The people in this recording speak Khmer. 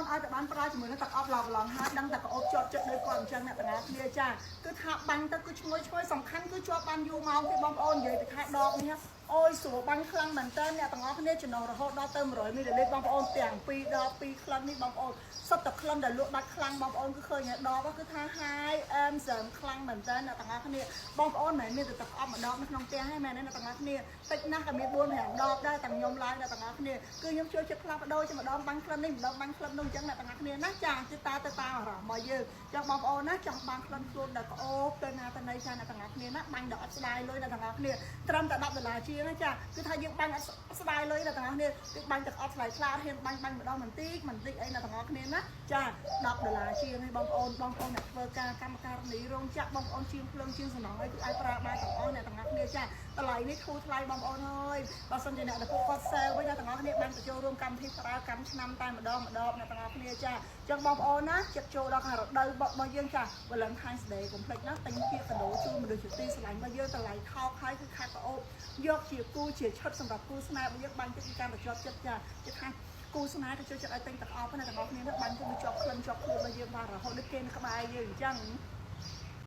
នឲ្យតែបានប្រើជាមួយនឹងទឹកអប់ឡោប្លង់ហើយដឹងតែក្អូបជាប់ចិត្តដូចគាត់អញ្ចឹងអ្នកទាំងអស់គ្នាចាគឺថាបាញ់ទៅគឺឈ្ងុយឈ្ងុយសំខាន់គឺជាប់បានយូរម៉ោងទេបងប្អូននិយាយទៅខែដបនេះអូយស្រួលបាញ់ខ្លាំងមែនតើអ្នកទាំងអស់គ្នាចំណុះរហូតដល់ទៅ100មីលីលីត្របងប្អូនទាំង2ដប2ក្លិននេះបងប្អូនសុទ្ធតែក្លិនដែលលក់ដាច់ខ្លាំងបងប្អូនគឺឃើញហើយដបគឺថា high អែមសើមខ្លាំងមែនតើអ្នកទាំងអស់គ្នាបងប្អូនមិនមែនមានតែទឹកអប់ម្ដងនៅក្នុងផ្ទះទេមែនទេអ្នកទាំងអស់គ្នាតិចណាស់ក៏មាន4 5ដបដែរទាំងខ្ញុំឡើងអ្នកទាំងអស់គ្នាគឺខ្ញុំចូលចិត្តផ្លាស់ប្ដូរជាម្ដងបាញ់ក្លិននេះម្ដងបាញ់ក្លិននោះអញ្ចឹងអ្នកទាំងអស់គ្នាណាចាគឺតាទៅតាមអារម្មណ៍របស់យើងចង់បងប្អូនណាចង់បានក្លិនខ្លួនដែលក្អូបទៅណាទៅណីចាអ្នកទាំងអស់គ្នាណាបាញ់ដល់អត់ស្ដាយលុយអ្នកទាំងអស់គ្នាត្រឹមតែ10ដុល្លារជាងណាចាគឺថាយើងបាញ់អត់ស្ដាយលុយអ្នកទាំងអស់គ្នាគឺបាញ់ទឹកអត់ថ្លៃថ្លាហ៊ានបាញ់បាញ់ម្ដងបន្តិចបន្តិចអីអ្នកទាំងអស់គ្នាណាចា10ដុល្លារជាងហើយបងប្អូនបងប្អូនអ្នកធ្វើការកម្មការនីរោងចក្របងប្អូនជាងភ្លើងជាងសំណងអីគឺអាចប្រើបានទាំងអស់អ្នកទាំងអស់គ្នាចាតម្លៃនេះធូរថ្លៃបងប្អូនអើយបើសិនជាអ្នកដែលពួកគាត់ sale វិញអ្នកទាំងអស់គ្នាបានទៅចូលរួមកម្មវិធីប្រើកម្មឆ្នាំតែម្ដងម្ដងអ្នកទាំងអស់គ្នាចាចឹងបងប្អូនណាចិត្តចូលដល់រដូវរបស់យើងចា Valentine's Day កុំភ្លេចណាទិញជាកាដូជូនមនុស្សជាទីស្រឡាញ់របស់យើងតម្លៃថោកហើយគឺខាត់ប្អូបយកជាគូជាឈុតសម្រាប់គូស្នេហ៍របស់យើងបាញ់ទឹកពីការបញ្ជាប់ចិត្តចាគេថាគូស្នេហ៍ទៅចូលចិត្តឲ្យទិញទឹកអប់ណាទាំងអស់គ្នាបាញ់ទៅវាជាប់ក្លិនជាប់ខ្លួនរបស់យើងបានរហូតដូចគេនៅក្បែរយើងអញ្ចឹង។